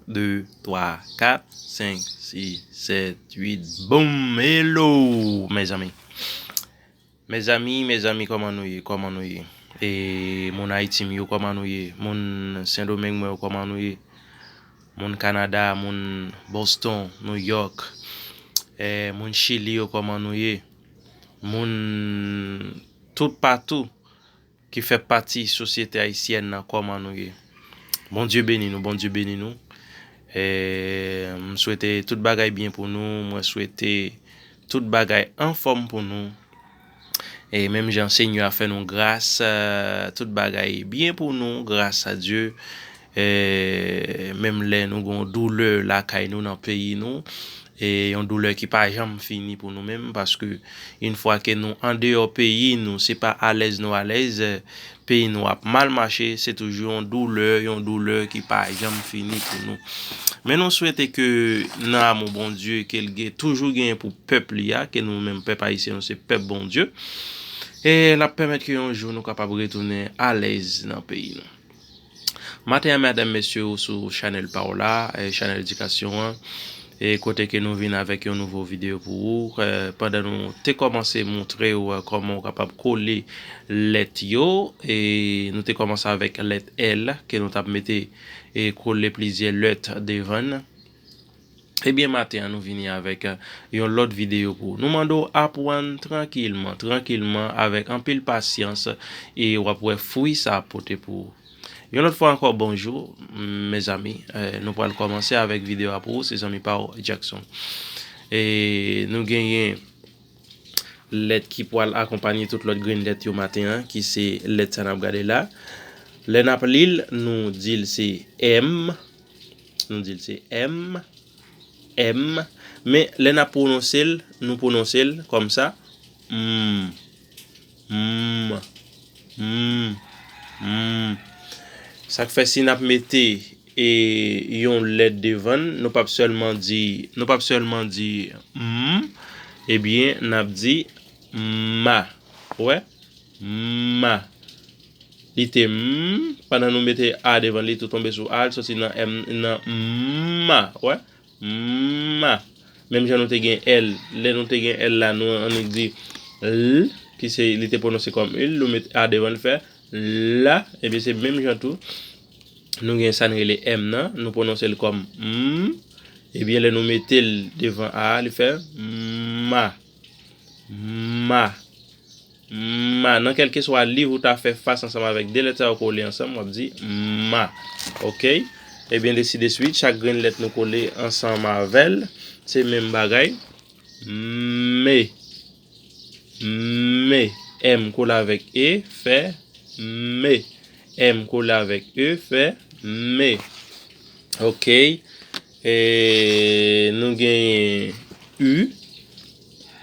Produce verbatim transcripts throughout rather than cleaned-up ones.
de, twa, kat, senk, sis, sèt, uit. Boum! Hello, mezanmi. Mezanmi, mezanmi, kòman nou ye? Kòman nou ye? E moun Ayiti m yo, kòman nou ye? Moun Sendomeng mwen yo, kòman nou ye? Moun Kanada, moun Boston, New York, e moun Chili yo, kòman nou ye? Moun tout patou ki fè pati sosyete ayisyèn nan, kòman nou ye? Bondye beni nou, Bondye beni nou. E, m swete tout bagay byen pou nou, mwen swete tout bagay anfòm pou nou. E menm jan Senyè a fè nou gras, e, tout bagay byen pou nou, gras a Dye. E menm lè nou gon doulè lakay nou, nan peyi nou, e yon doulè ki pa janm fini pou nou menm, paske yon fwa ke nou andeyò peyi nou, se pa alèz nou alèz, e, peyi nou ap mal mache, se toujou yon doulè, yon doulè ki pa janm fini pou nou. Men nou swete ke nan amou Bondye, ke l gen, toujou genyen pou pèp li a, ke nou menm pèp ayisyen nou se pèp Bondye. E l ap pèmèt ke yon jou nou kapab retounen alèz nan peyi nou. Maten an, medam, mesye, ou sou chanèl pa w la, e, chanèl edikasyon an, e kote ke nou vin avèk yon nouvo videyo pou ou. E, pandan nou te kòmanse montre w, e, kòman w kapab kole lèt yo, e nou te kòmanse avèk lèt L, ke nou t ap mete e kole plizyè lèt devan l. Ebyen, maten an, nou vini avèk, e, yon lòt videyo pou ou. Nou mande w aprann trankilman, trankilman, avèk anpil pasyans, e w ap wè fwi sa ap pote pou ou. Yon lòt fwa ankò, bonjou, mezanmi. E, nou pral kòmanse avèk videyo a pou ou, se zanmi pa w, Jackson. E nou genyen lèt ki pral akonpanye tout lòt grenn lèt yo maten an, ki se lèt sa n ap gade la. Lè n ap li l, nou di l se M. Nou di l se M, M. Men lè n ap pwononse l, nou pwononse l kòm sa. M. M. M. M. Sa k fè si n ap mete e yon lèt devan l, nou p ap sèlman di, nou p ap sèlman di m, ebyen, n ap di ma. Ou wè? Ma. Li te m, pandan nou mete a devan l, li tou tonbe sou a, l soti nan m, nan ma. Ou wè? Ma. Menm jan nou te gen L, lè nou te gen L la, nou annik di l, ki se, li te pwononse kòm il, nou met a devan l, fè la, ebyen se menm jan tou, nou gen sa n rele M nan, nou pwononse l kòm m, ebyen lè nou mete l devan a, li fè ma, ma, ma. Nan kèlkeswa liv ou ta fè fas ansanm avèk de lèt sa yo kole ansanm, w ap di ma. Oke? Ebyen, desideswit, chak grenn lèt nou kole ansanm avè l, se menm bagay. Me. Me. M kole avèk e, fè me. M kole avèk e, fè me. Oke. E, nou genyen u.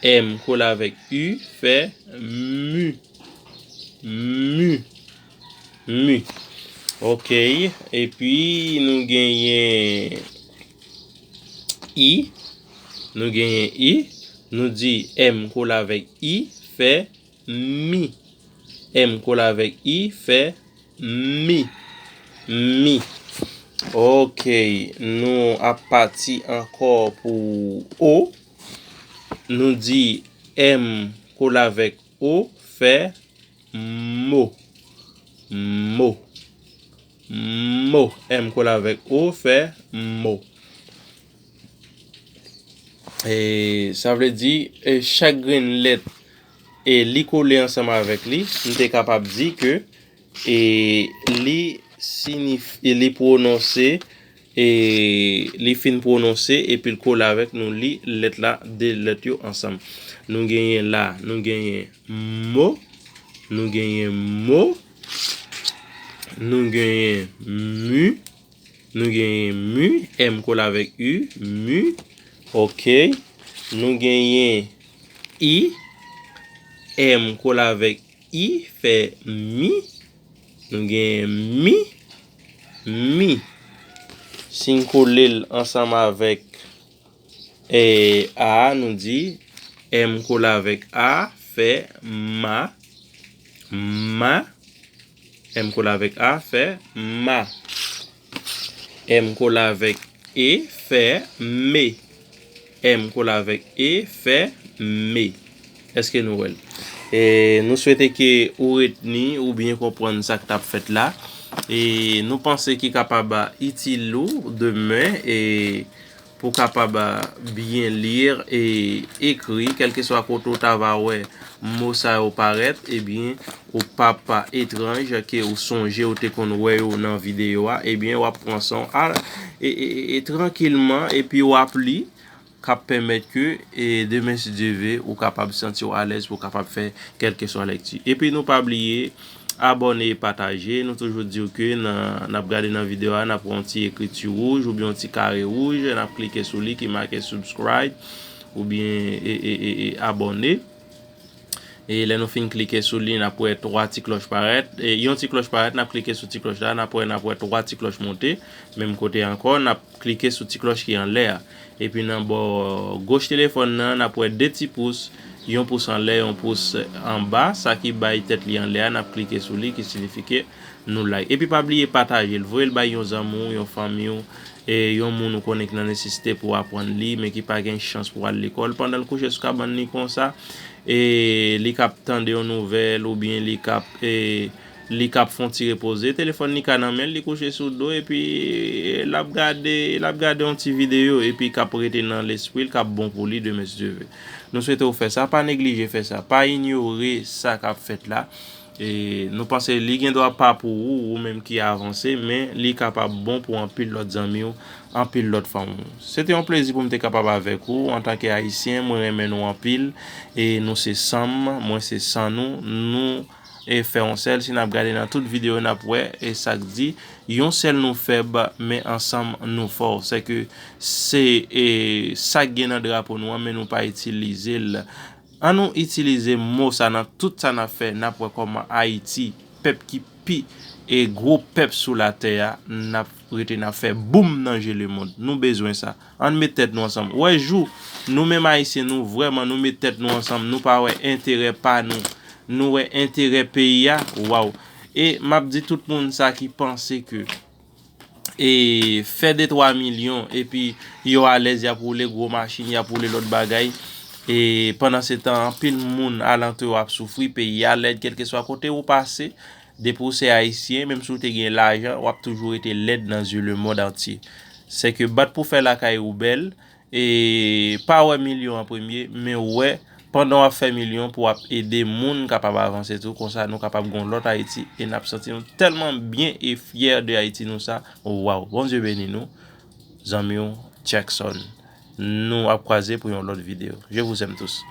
M kole avèk u, fè mu. Mu. Mu. Oke. Epi, nou genyen i. Nou genyen i. Nou di m kole avèk i, fè mi. M kole avèk i, fè mi. Mi. Oke. Nou ap pati ankò pou o. Nou di m kole avèk o, fè mo. Mo. Mo. M kole avèk o, fè mo. E, sa vle di, e, chak grenn lèt, e, li kole ansanm avèk li, m te kapab di ke, e, li sinif-, e, li pwononse, e, li fin pwononse, epi l kole avèk nou, li lèt la, de lèt yo ansanm. Nou genyen la, nou genyen mo, nou genyen mo, nou genyen mu, nou genyen mu, m kole avèk u, mu, oke. Nou genyen i, m kole avèk i, fè mi, nou genyen mi, mi. Si n kole l ansanm avèk e, a, nou di, m kole avèk a, fè ma, ma. M kole avèk a, fè ma. M kole avèk E fè me. M kole avèk e fè me. Èske nou wè l? E nou swete ke ou retni, ou byen konprann sa k t ap fèt la. E nou panse ki kapab itil ou demen, e pou kapab byen li e ekri, kèlkeswa kote ou ta va wè mo sa yo parèt, ebyen, ou p ap etranj ke ou sonje ou te konn wè yo nan videyo a, ebyen, w ap pran sa e, e, e, e trankilman, epi w ap li, k ap pèmèt ke, e, demen, si Dye ve, ou kapab santi w alèz pou w kapab fè kèlkeswa lèkti. Epi nou pa bliye, abòne e pataje. Nou toujou di w ke nan, n ap gade nan videyo a, n ap wè yon ti ekriti wouj oubyen yon ti kare wouj, n ap klike sou li ki make subscribe oubyen e, e, e, e abòne. E lè nou fin klike sou li, n ap wè twa ti klòch parèt. E yon ti klòch parèt, n ap klike sou ti klòch la, n ap wè, n ap wè twa ti klòch monte. Menm kote ankò, n ap klike sou ti klòch ki anlè a. Epi nan bò goch telefòn nan, n ap wè de ti pous, yon pous anlè, yon pous anba, sa ki bay tèt li anlè a, n ap klike sou li, ki siyifi ke nou like. Epi pa bliye pataje l, voye l bay yon zanmi w, yon fanmi w, e yon moun ou konnen ki nan nesesite pou aprann li, men ki pa gen chans pou al lekòl. Pandan l kouche sou kabann li konsa, e li k ap tande yon nouvèl, oubyen li k ap, e, li k ap fè yon ti repoze, telefòn li ka nan men l, li kouche sou do, epi, e, l ap gade, l ap gade yon ti videyo, epi k ap rete nan lespri l, k ap bon pou li demen, si Dye ve. Nou swete w fè sa, pa neglije fè sa, pa inyore sa k ap fèt la. E nou panse li gen dwa pa pou ou, ou menm ki avanse, men li kapab bon pou anpil lòt zanmi w, anpil lòt fanmi w. Se te yon plezi pou m te kapab avèk ou. Antanke Ayisyen, mwen renmen nou anpil. E nou se san m, mwen se san nou. Nou, e, fè yon sèl. Si n ap gade nan tout videyo, n ap wè, e sa k di, yon sèl nou fèb, men ansanm nou fò. Sèke se, e, sa k gen nan drapo nou an, men nou pa itilize l. An nou itilize mo sa nan tout sa n ap fè, n ap wè kòman Ayiti, pèp ki pi, e, gwo pèp sou latè a, n ap rete, n ap fè boum nan je lemonn. Nou bezwen sa. Ann met tèt nou ansanm. Wè jou, nou menm Ayisyen, nou vrèman, nou met tèt nou ansanm. Nou pa wè enterè pa nou. Nou wè enterè peyi a. Waw. E m ap di tout moun sa ki panse ke e fè de twa milyon, epi yo alèz, y ap woule gwo machin, y ap woule lòt bagay. E pandan se tan, anpil moun alantou yo ap soufri, peyi a lèd, kèlkeswa kote ou pase, depi ou se Ayisyen, menm si ou te gen lajan, w ap toujou rete lèd nan zye lemonn antye. Sèke bat pou fè lakay ou bèl, e pa wè milyon an premye, men wè pandan w ap fè milyon pou w ap ede moun kapab avanse tou, konsa nou kapab gen yon lòt Ayiti e n ap santi nou tèlman byen e fyè de Ayiti nou sa. Waw, Bondye beni nou, zanmi w Jackson. Nou ap kwaze pou yon lòt videyo. Je vous aime tous.